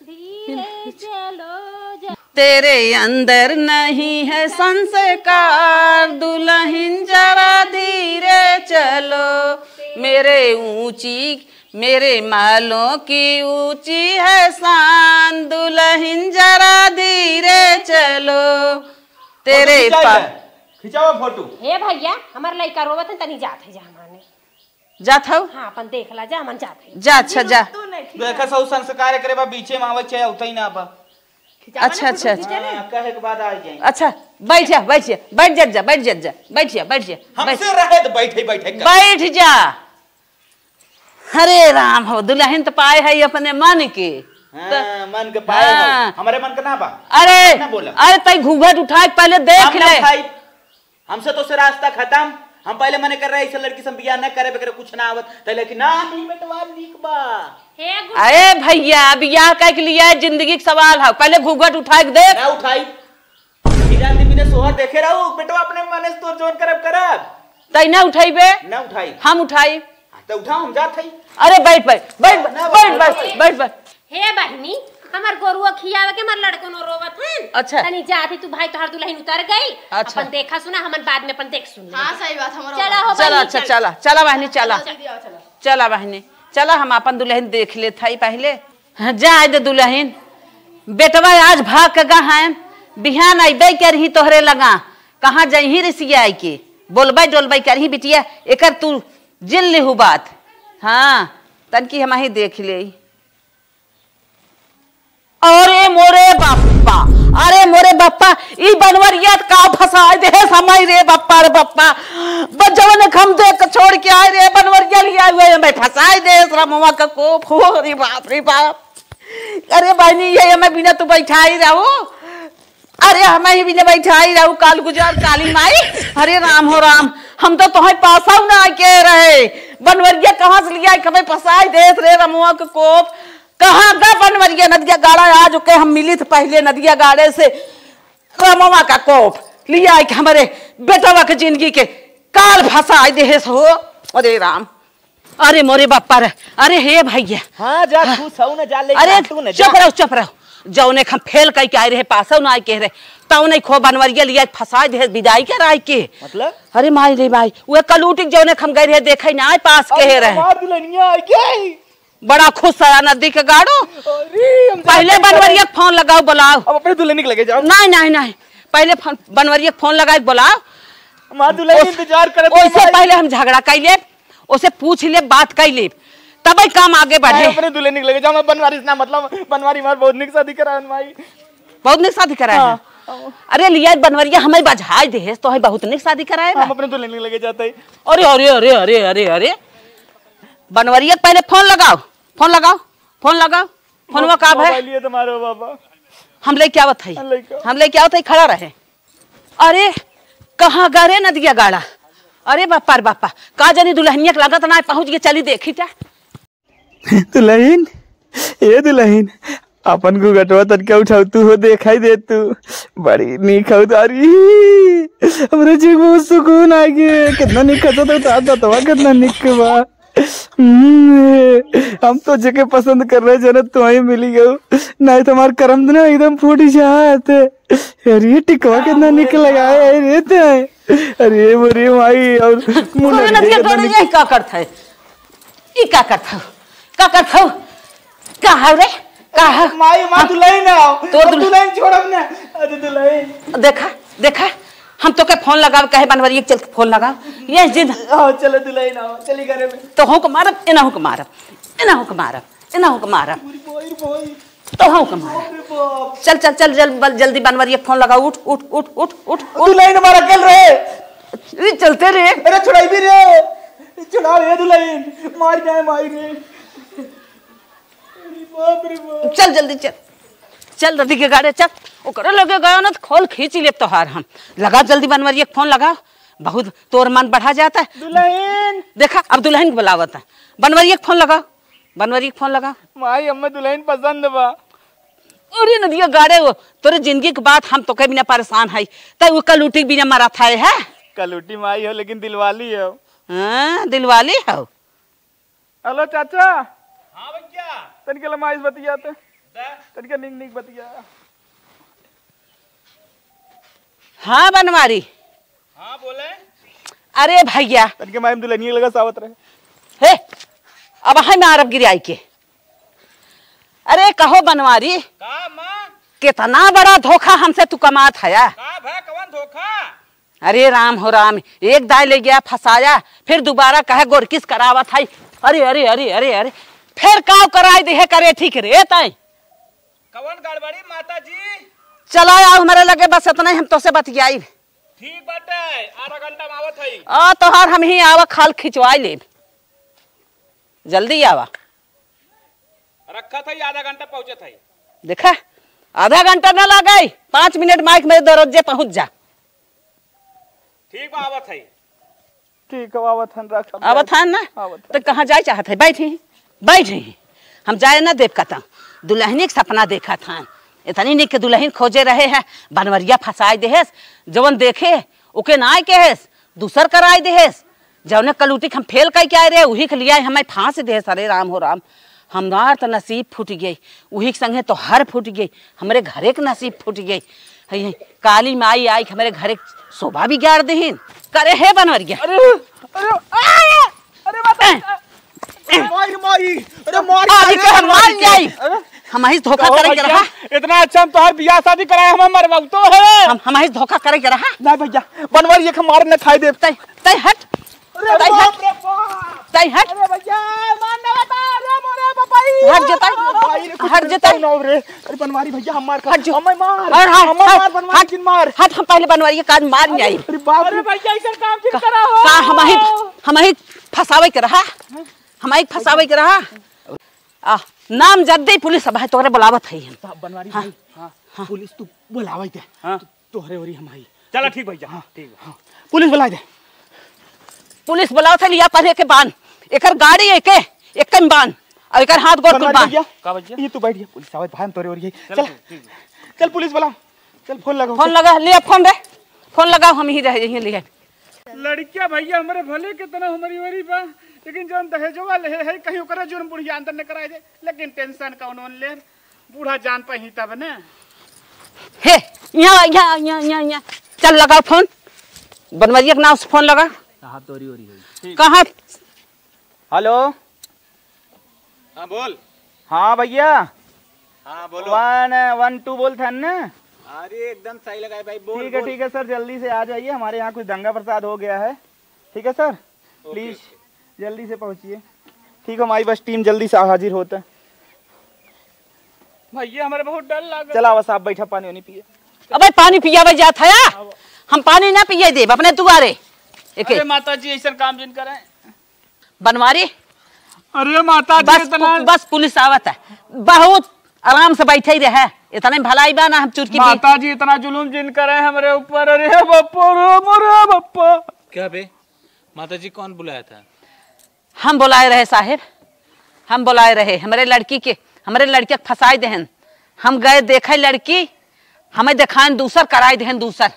धीरे चलो जा। तेरे अंदर नहीं है संस्कार, दुल्हन जरा धीरे चलो। मेरे ऊंची, मेरे मालों की ऊंची है शान, दुल्हन जरा धीरे चलो। तेरे फोटो खिंचाई पा- है। खिंचावा फोटो। हे भैया, हमार लइका रोवत है, तनी जात है जा हमाने। जात हऊ? हाँ, अपन देख ला, जा, हमन जात है। जा, अच्छा, जा। देखा, सौ संस्कार करे बा, बीचे में आवे, चाहे उतई ना बा। खिंचावा अच्छा, ना, अच्छा, फोटो अच्छा। खींचे ले। हाँ, कहे के बाद आ जाए। अच्छा, बैठ जा, बैठ जा, बैठ जा, जा, बैठ जा, जा, बैठ जा, बैठ जा, हमसे बैठ। रहे तो बैठे, बैठे कर। बैठ जा। हरे राम हो, दुल्हन तो पाए है अपने मन के। हाँ, तो मन के पाए हो। हाँ। हमारे मन के ना बा। अरे, ना बोला। अरे, तई घूंघट उठा के पहले देख हम ना ले। उठाई। हमसे तो से रास्ता खत्म। हम पहले मने कर रहे, ऐसे लड़की से हम बियाह न करे, बेकरे कुछ ना आवत। तैले कि ना, ही बेटवा नीक बा। हे गुड- अरे भैया, बियाह कह के लिए जिंदगी के सवाल है, पहले घूंघट उठा के देख। ना उठाई। ई रात दिन बिना सोहर देखे रहू, बेटवा अपने मने से तोर जोन करब करब। तई ना उठाइबे? ना उठाई। हम उठाई। हाँ, तो उठाओ, हम जात हई। अरे बैठ, बैठ, बैठ, ना, बैठ, बैठ, बैठ, बैठ, बैठ। हे बहिनी, हमार गोरुआ खियावे के हमार लड़को नो रोवत हन। अच्छा। तनी जात ही तू भाई, तोहार दुल्हन उतर गई। अच्छा। अपन देखा सुना, हमन बाद में अपन देख सुन लेब। हाँ, सही बात, हमारा चला हो चला, बहिनी, अच्छा, चल। चला, चला बहिनी, चला। चला दीदी, आओ, चला। चला बहिनी, चला, हम अपन दुल्हन देख लेत हई पहले। हाँ, जाए दे दुल्हन, बेटवा आज भाग के गहन, बिहान अइबे करही तोहरे लगा, कहाँ जइही रिसियाई के, बोलबे डोलबे करही बिटिया, एकर तू जिन लिहू बात। हाँ, तनकी हमही देख लेई। अरे मोरे बप्पा, अरे मोरे बप्पा, ई बनवरिया का फंसाए देहे समय रे बप्पा रे बप्पा। बस जवन हम देख के छोड़ के आए रे बनवरिया लिया हुए हमें फंसाए देहे रमवा का कोप हो रे बाप रे बाप। अरे बहिनी, ये हमें बिना तू बैठाई रहो। अरे हमें ही बिना बैठाई रहो, काल गुजार काली माई। अरे राम हो राम, हम तो तोहे पासौ ना के रहे। बनवरिया कहाँ से लिया, हमें फंसाई देस रे रमुआ के कोप। कहाँ गा बनवरिया नदिया गाड़ा, आज ओके हम मिली थे पहले नदिया गाड़े से। रमुआ का कोप लिया के हमरे बेटवा के जिंदगी के काल फंसाई देस हो। अरे राम। अरे मोरे बापा रे, अरे हे भैया। हाँ, जा, हाँ। खुश हऊ ना, जा, ले अरे काटू ना, जा। चुप रहो, चुप रहो। जौने हम फेल कई के आए रहे, पासौ ना आए के रहे, तौने खो बनवरिया लिया फंसाए दे, विदाई कराए के। मतलब? अरे माई रे माई, उहे कलूटी के जौने हम गए रहे, देखे ना आए, पास के अरे रहे। हमार दुल्हनिया आ गई। बड़ा खुश है नदी के गाड़ो। अरे, हम पहले जाते हैं। बनवरिया के फोन लगाओ, बुलाओ। अब अपने दुल्हन के लगे जाओ। नहीं, नहीं, नहीं, पहले फोन, बनवरिया के फोन लगाए, बुलाओ। हमार दुल्हन ओस-, इंतजार करत है ओसे भाई। पहले हम झगड़ा कई लेब। ओसे पूछ लेब, बात कई लेब, तबै काम आगे बढ़े। नहीं, अपने दुल्हन के लगे जाओ, मैं बनवारी से ना मतलब, बनवारी हमार बहुत निक शादी करा है भाई। बहुत निक शादी करा है? हाँ। अरे लिया बनवरिया हमें बझाए देहेस, तोहे बहुत निक शादी करा है हम बा। अपने दुल्हन के लगे जाते हैं। अरे, अरे, अरे, अरे, अरे, अरे। बनवरिया के पहले फोन लगाओ, फोन लगाओ, फोन लगाओ। फोनवा का भे? मोबाइल ये तुम्हारे हो बाबा। हम लेके आवत हई। हाँ, लेके आओ। हम लेके आवत हई, खड़ा रहे। अरे, कहाँ गा रे नदिया गाड़ा? अरे बापा रे बापा, का जानी दुल्हनिया के लागत ना पहुँच गए, चली देखी जा। दुल्हन, ए दुल्हन, अपन घुघटवा तनका उठाऊ तू हो, देखाई दे तू। बड़ी नीक हऊ तारी। हमरे जीव में बहुत सुकून आ गए। कितना नीक खचा तो उतार दतवा, कितना नीक बा। हम्म, हम तो जेके पसंद कर रहे जनत तो वहीं मिली गऊ, नहीं तो हमार करम ना एकदम फूट जात। अरे टिकवा कितना निक लगाए है रे ते। अरे मोरे माई और मुन्ना कौन नदिया नदिया गड़ गड़ जाए, का करत है? ई का करत है? का करत है? का है रे? का है? माई, माँ, हम दुल्हन आओ। तोर हम दुल्हन दुल्हन छोड़ब ना। अरे दुल्हन। देखा, देखा, हम तोके फोन लगाव, कहे बनवरिया के चल के फोन लगाव। ये जिद। आओ, चलो दुल्हन आओ, चली घरे में। तोहूँ के मारब, एनहूँ के मारब, एनहूँ के मारब, एनहूँ के मारब। अरे भाई, भाई। तोहूँ के मारब। अरे बाप। चल, चल, चल, जल-, बल-, जल्दी बनवरिया के फोन लगाव, उठ, उठ, उठ। दुल्हन हमारा अकेल रहे। ई चलते रे। अरे छुड़ाई भी रे। छुड़ा रे दुल्हन, मार जाए माई रे। अरे बाप रे बाप। चल जल्दी चल, चल नदी के गाड़े चल। ओकरे लगे गयो ना तो खोल खींच लेब तोहार हम। लगा जल्दी बनवरिया के फोन लगा, बहुत तोर मन बढ़ा जाता है। दुल्हन। देखा अब दुल्हन के बुलावत है, बनवरिया के फोन लगा। बनवरी के फोन लगा। माई, हमें दुल्हन पसंद बा। अरे नदिया गाड़े हो, तोरे जिंदगी के बात हम तोके बिना परेशान है, तै वो कलूटी के बिना मरत है, है? कलूटी माई हो, लेकिन दिलवाली हो। हाँ, दिलवाली हो। हेलो चाचा। हाँ भैया। तनिके लमाइस बतियाते। दे। तनिके निक निक बतिया। हाँ बनवारी। हाँ बोले। अरे भैया। तनिके माई हम दुल्हनिया लगा सावत रहे। हे, अब है मारब गिराई के। अरे कहो बनवारी। का माँ? कितना बड़ा धोखा हमसे तू कमात हया। का भा कवन धोखा? अरे राम हो राम, एक दाई ले गया फंसाया, फिर दोबारा कहे गोरकिस करावत है। अरे अरे अरे अरे अरे, फिर काव कराई दे है करे ठीक रे तै। कवन गड़बड़ी माता जी? चला आओ हमरे लगे, बस इतना ही हम तोसे बतियाई। ठीक बाटे, आधा घंटा में आवत हई। आ तोहार हम ही आवा खाल खिंचवाई लेब, जल्दी आवा। रखत हई, आधा घंटा पहुँचत हई। देखा, आधा घंटा ना लगे, पाँच मिनट माइक मेरे दरवाजे पहुँच जा। ठीक बा, आवत हई। ठीक है, आवत हन, रख, हम आवत जाए। हन ना? आवत तो हन। कहाँ जाए चाहत है? बैठी, बैठी। हम जाए ना देव कतौ। दुल्हनी के सपना देखत हन। इतनी निक के दुल्हन खोजे रहे हैं, बनवरिया फंसाए देहेस। जवन देखे, ओके नाय कहेस, दूसर कराए देहेस। जौने कलूटी के हम फेल कई के आए रहे, उही के लिया हमें फांस देहेस। अरे राम हो राम, हमार तो नसीब फूट गई, उही के संगे तोहर फूट गई, हमरे घरे के नसीब फूट गई। हई, हई, काली माई आई के हमरे घरे के शोभा बिगाड़ देहिन। करे हे बनवरिया। अरे, अरे, आ, अरे बाप रे। ए। माई रे माई, अरे मार आज के हम मार जाई। अरे। हम ही धोखा कहो करे के भैया, रहा। इतना अच्छा हम तोहार बियाह शादी कराए, हमें मरवाऊ तो है। हम, हम ही धोखा करे के रहा। नहीं भैया, बनवरिया के मार न खाए देब। तै, तै हट। अरे तै बाप हट। रे बाप। तै हट। अरे भैया, मार ना बता, अरे मोरे बापाई। हट जो तै। भाई रे, कुछ हट जो मिलता तै। ही ना हो रे। अरे बनवारी भैया, हम मार खा-, हट जो। हमें मार। अरे हट, हमें हट, मार, बनवारी हट, जिन मार। हट, हम पहले बनवरिया के आज मार नहीं आई। अरे बाप रे। अरे भैया, ऐसा काम जिन का, करा हो। का हम ही, हम ही फंसावे के रहा। हमारे फंसावे के रहा। आ, नाम जद्दी पुलिस अब है, तोरे बुलावत है हम। साहब बनवारी हाँ। भाई, हाँ, हाँ। पुलिस तू बुलावे दे। हाँ। तो-, तोहरे ओरी हम आई। चला ठीक भैया। हाँ, ठीक बा। हाँ। पुलिस बुलाए दे। पुलिस बुलावत है, लिया पहले के बांध। एकर गाड़ी एके, एक में बांध। और एकर हाथ गोड़ कुल बनवारी बांध। भैया, का भैया? ये तू बैठ गया, पुलिस आवत भाई, हम तोरे ओरी आई। चला चला। ठीक, ठीक। चल पुलिस बुला। चल फोन लगाओ। फोन लगा, ले फोन रे। फोन लगाओ, हम ही रह, यहीं ले। लड़किया भैया हमरे भले कितना हमरी ओरी बा, लेकिन जौन दहेजवा ले है, कहीं ओकरा जोन बुढ़िया अंदर न कराए दे, लेकिन टेंशन कौन ओन ले, बूढ़ा जान पाई तब न। हे, यहाँ, यहाँ, यहाँ, यहाँ, यहाँ। चल लगाओ फोन, बनवरिया के नाम से फोन लगा। कहाँ तोरी ओरी है? कहाँ? हेलो। हाँ, बोल। हाँ भैया। हाँ, बोलो। वन, वन टू बोलत हन ना? अरे, एकदम सही लगाए भाई, बोल, ठीक है, बोल। ठीक है सर, जल्दी से आ जाइए, हमारे यहाँ कुछ दंगा फसाद हो गया है। ठीक है सर, ओके, प्लीज ओके। जल्दी से पहुँचिए। ठीक है, हमारी बस टीम जल्दी से हाजिर होता है। भैया, हमारे बहुत डर लगा। चला, बस आप बैठा, पानी वानी पिए। अबे, पानी पियावे जात है या? हम पानी ना पिए देब अपने दुआरे। एके। अरे माता जी, ऐसा काम जिन करें। बनवारी। अरे माता जी, बस इतना पु-, बस पुलिस आवत है, बहुत आराम से बैठे ही रहे, इतने भलाई बा ना हम चुटकी पी- माता जी, इतना जुलुम जिन करे हमरे ऊपर। अरे बप्पा रे, मोरे बप्पा। क्या बे, माता जी कौन बुलाया था? हम बुलाए रहे साहेब, हम बुलाए रहे, हमरे लड़की के, हमरे लड़किया के फंसाए देहन। हम गए देखे लड़की, हमें देखाएन दूसर, कराए देहन दूसर,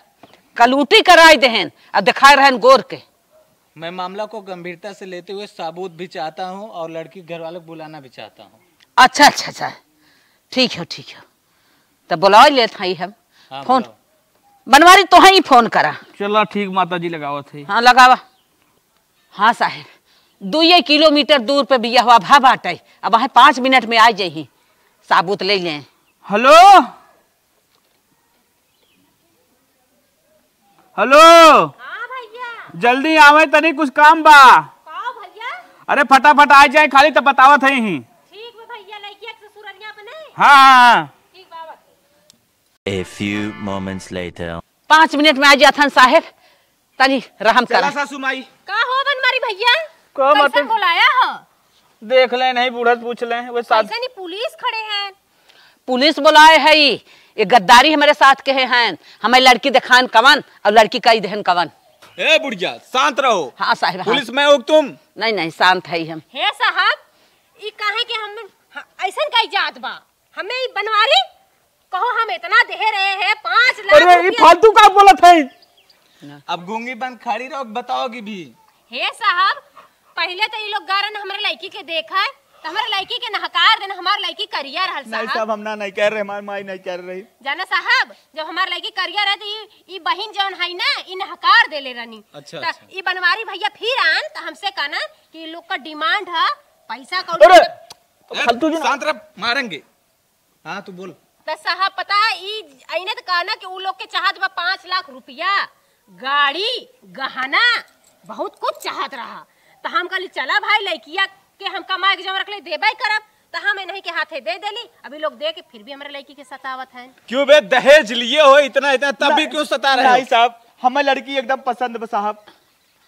कलूटी कराए देहन, अब देखाए रहन गोर के। मैं मामला को गंभीरता से लेते हुए साबूत भी चाहता हूँ और लड़की के घर वालों को बुलाना भी चाहता हूँ। अच्छा, अच्छा, अच्छा, ठीक है, ठीक है, तब बुलाओ लेत हई हम। हाँ, फोन बुलाओ। बनवारी, तोहई फोन करा। चला ठीक, माता जी लगावत है। हाँ, लगावा। हाँ साहेब, दुइये किलोमीटर दूर पे बियहवा भा बाटे, अब वहाँ पाँच मिनट में आ जाई, साबूत ले लें। हेलो। हेलो। हाँ भैया। जल्दी आवे, तनी कुछ काम बा। का भैया? अरे फटाफट आ जाए, खाली तो बतावत है ही। ठीक बा भैया, लइकिया के ससुररिया अपने? हाँ, हाँ, हाँ। ठीक बा, आवत है। A few moments later। पाँच मिनट में आ जात हन साहेब, तनी रहम चला करा। सासू माई। का हो बनवारी भैया? का कैसे मतलब? बुलाया हो? देख ले, नहीं बूढ़ा से पूछ ले, वो साथ कैसे नहीं पुलिस खड़े हैं? पुलिस बुलाए है, ये गद्दारी हमारे साथ के हैं, हमें लड़की दिखान कवन और लड़की कई देहन कवन। ए बुढ़िया, शांत रहो। हाँ साहेब, हाँ। पुलिस में हो तुम? नहीं, नहीं, शांत है हम। हे साहब, ई काहे के हम, हाँ, अइसन काहे जात बा? हमें ई बनवारी कहो, हम इतना देहे रहे हैं, पाँच लाख अरे, ई रुपया। फालतू का बोलत है? अब गूंगी बन खड़ी रहो, बताओगी भी। हे साहब, पहिले तो ई लोग गारन हमरे लड़की के देखा है, तो हमरे लड़की के नहकार देन, हमार लड़की करिया रहल नहीं साहब। साहब, हम ना नहीं कह रहे, हमार माई नहीं कह रही। जाना साहब, जब हमार लड़की करिया रहे तो ई, ई बहिन जौन है ना, ई नहकार देले रहनी। अच्छा, तो अच्छा। ई बनवारी भैया फिर आन तो हमसे कहना कि ई लोग का demand है, पैसा कौड़ी अरे, सब। ए, फालतू जी ना। शांत रह, मारेंगे। हाँ, तू बोल। त साहब, पता है, ई अइने त कहना कि उ लोग के चाहत बा पाँच लाख रुपया, गाड़ी, गहना, बहुत कुछ चाहत रहा। त हम कहली, "चला भाई, लइकिया के हम कमाए के जमा रखले, देबे करब।" त हम इन्हीं के हाथे दे देली। अभी लोग दे के फिर भी हमरे लइकी के सतावत हैं। क्यों बे, दहेज लिए हो इतना, इतना, तब भी ना, क्यों सता रहे हो? नहीं साहब, हमें लड़की एकदम पसंद बा साहब।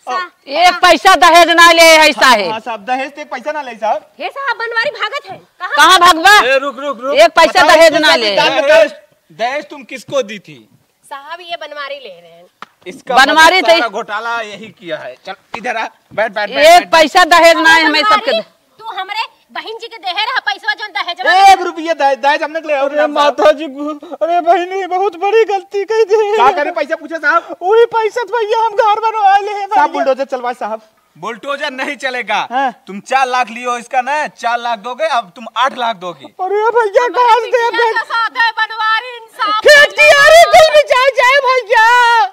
सा-, एक पैसा दहेज ना ले है साहेब। हाँ साहब, दहेज तो एक पैसा ना ले साहब। हे साहब, बनवारी भागत है। कहाँ कहाँ भागबा? ए, रुक, रुक, रुक। एक पैसा बताओ, दहेज तुम ना सब ले। निकाल के दहेज, दहेज तुम किसको दी थी? साहब, ये बनवारी ले रहे हैं। इसका बनवारी मतलब तो सारा घोटाला यही किया है। चल, इधर आ, बैठ, बैठ, बैठ, एक बैठ, बैठ। पैसा दहेज ना है हमें बनवारी, सबके। तू हमरे बहिन जी के देहे रहा पैसवा, जौन दहेजवा एक रुपया दहेज, दहेज हमने के ले, अरे माता जी, अरे बहिनी, बहुत बड़ी गलती कइ दी। का करे पैसा पूछे साहब? वही पैसा तो भैया हम घर बनवा ले हैं साहब, भैया। बुलडोजर चलवा साहब। बुलडोजर नहीं चलेगा। हाँ। तुम चार लाख लियो इसका ना, चार लाख दोगे, अब तुम आठ लाख दोगे। अरे भैया, हमारे कहाँ से दे बिटिया दे? के साथ है बनवारी, इंसाफ खेत करना। की आरी कुल बिचार जाए भैया।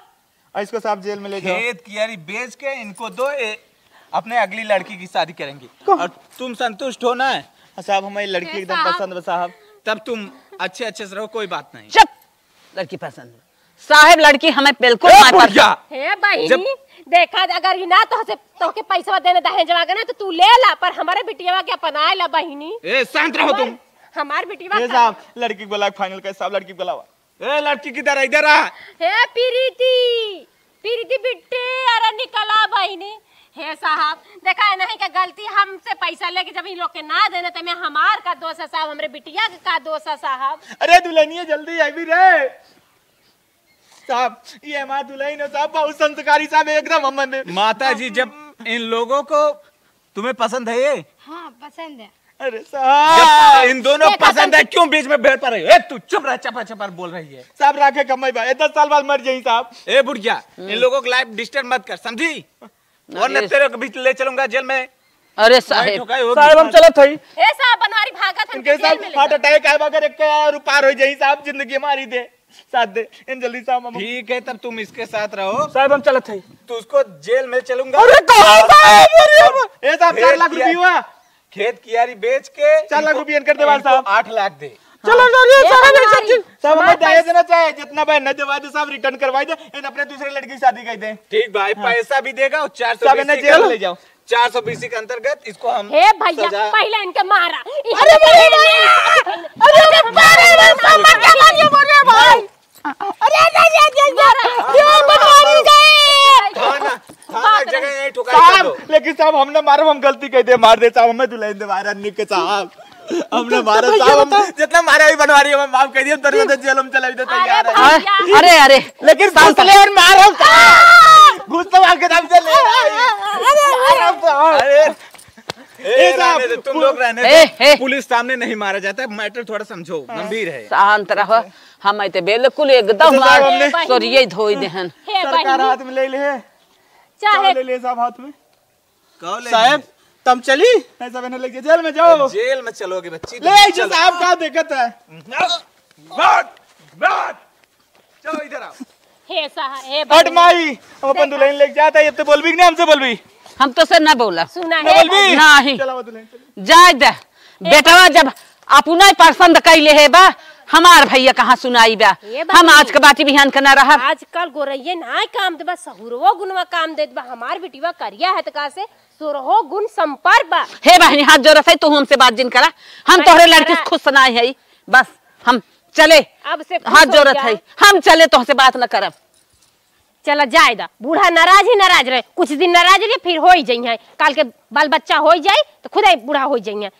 और इसको साहब जेल में ले जाओ। खेत की आरी बेच के इनको दो, ए, अपने अगली लड़की की शादी करेंगे। कौन? और तुम संतुष्ट हो ना? हाँ साहब, हमारी लड़की हे एकदम साहब। पसंद बा साहब। तब तुम अच्छे अच्छे से रहो, कोई बात नहीं। चुप, लड़की पसंद बा। साहेब, लड़की हमें बिल्कुल ए, ना पसंद। बुढ़िया! हे बहिनी, जब देखा, अगर ई ना तोहसे, तोहके पैसवा देने दहेजवा के ना, तो तू ले ला, पर हमारे बिटियावा के अपनाए ला बहिनी। ए, शांत रहो हमार, तुम। हमार बिटियावा ए का साहब, लड़की को बुला के final कर साहब, लड़की को बुलावा। ए, लड़की किधर है? इधर आ। हे प्रीति, प्रीति बिट्टी, अरे निकला बहिनी। हे साहब, देखा है नहीं का गलती, हमसे पैसा लेके जब इन लोग के ना देने, तो मैं हमार का दोष है साहब, हमरे बिटिया के का दोष है साहब? अरे दुल्हनिया, जल्दी आई भी रे। साहब, ये हमार दुल्हन है साहब, बहुत संस्कारी साहब, एकदम हमन में। माता जी, जब इन लोगों को, तुम्हें पसंद है ये? हाँ, पसंद है। अरे साहब। जब इन दोनों देखा पसंद है, संदीप। क्यों बीच में भेड़ पर रही हो? ए, तू चुप रह, चपर चपर बोल रही है। साहब, राखे कमाई बा, ए, दस साल बाद मर जाई साहब। ए बुढ़िया, इन लोगों को life disturb मत कर, समझी? वरना अरे। तेरे को भी ले चलूंगा जेल में। अरे वहीं साहेब। ठोकाई होगी। साहेब, हम चलत हई। ए साहब, बनवारी भागत, हमके इनके जेल साहब में ले heart जा। Attack आए, अगर एक रुपया हो जाई साहब, जिंदगी हमारी दे, साथ दे, इन जल्दी साहब हम ठीक है, तब तुम इसके साथ रहो। साहब, हम चलत हई। तू उसको जेल में चलूंगा। अरे कहाँ साहब? अरे ए साहब, चार लाख रुपया। खेत कियारी बेच के चार लाख इनको, रुपया इनकर देवाल इनको साहब। आठ लाख दे। चलो, चलो, ए, साहब, बनवारी। साहब, हमें हमारे दहेज पास देना चाहे, जितना बहन ने देवा दे, साहब return करवाई दे, इन अपने दूसरे लड़की की शादी कर दे। ठीक भाई, हाँ। पैसा भी देगा और साहब, इन्हें चार सौ बीसी के जेल अंदर, ले जाओ। चार सौ बीसी के अंतर्गत इसको हम हे भैया, सजा पहले इनके मारा। अरे, अरे, अरे, अरे, अरे, अरे, अरे, अरे, अरे, अरे, भाई। अरे, अरे, अरे, अरे, अरे, ये भगवान गए। थाना, थाना बाप रे। जगह यहीं ठुकाई कर साहब, दो। लेकिन साहब, हम ना मारब, हम गलती कइ दे, मार दे साहब, हमें दुल्हन दे, मारा निक साहब, हम ना मारब साहब, हम जितना मारे अभी बनवारी, हमें माफ कइ दिया, हम तुरंत जेल में चला भी दे तैयार है। अरे भैया। अरे, अरे। लेकिन घुस ले और मार हम साहब, घुस तो मार के दम से ले भाई। अरे, अरे। मार हम साहब। अरे, ए, ए, साहब, रहने दे, तुम लोग रहने ए, दो। ए। पुलिस सामने नहीं मारा जाता है, matter थोड़ा समझो, हाँ। गंभीर है। शांत रहो, हम आते बिल्कुल एकदम अच्छा, साहब, हमार हमने सोरिये धोई देहन। हे सरकार बहिनी। हाथ में ले ले। चाहे चाहे ले ले साहब हाथ में। कहो ले साहब, ले। तम चली? नहीं साहब, इन्हें लेके जेल में जाओ। जेल में चलोगे बच्ची, ले तुम आइए चलो। साहब, का दिक्कत है? बात, बात। चलो इधर आओ। हे साहब, हे हट बहिनी। माई, हम अपन देखा। दुल्हन लेके जाता है, ये तो बोलबी कि नहीं हमसे बोलबी? हम तो से ना बोला। सुना ना है बोलबी? नहीं। चलाओ दुल्हन, चलो। जाए दे। ए बेटवा जब अपना ही पसंद कइले है बा, हमार भैया कहाँ सुनाई बा? ए हम बहिनी। आज के बाटी बिहान के ना रहब। आजकल गोरैये ना काम देबा, सहुरवो गुनवा काम देत बा। हमार बिटिवा करिया है त का से सोरहो गुन संपर बा। हे बहिनी, हाथ जोड़त है, तू हमसे बात जिन करा। हम अरे तोहरे लड़की करा। से खुश ना है। बस हम चले। अब से खुश हाथ हो जोड़त जा। है, हम चले, तोहसे बात न करब। चला जाए दा, बूढ़ा नाराज ही नाराज रहे, कुछ दिन नाराज रहे, फिर हो ही जइहैं, काल के बाल बच्चा हो ही जाए तो खुद ही बूढ़ा हो ही जइहैं।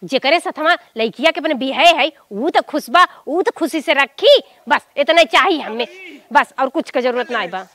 जेकरे सथवा लइकिया के अपने बियाहे है, ऊ तो खुश बा, ऊ तो खुशी से रखी, बस इतना ही चाही हमें, बस और कुछ के जरूरत नाहीं बा।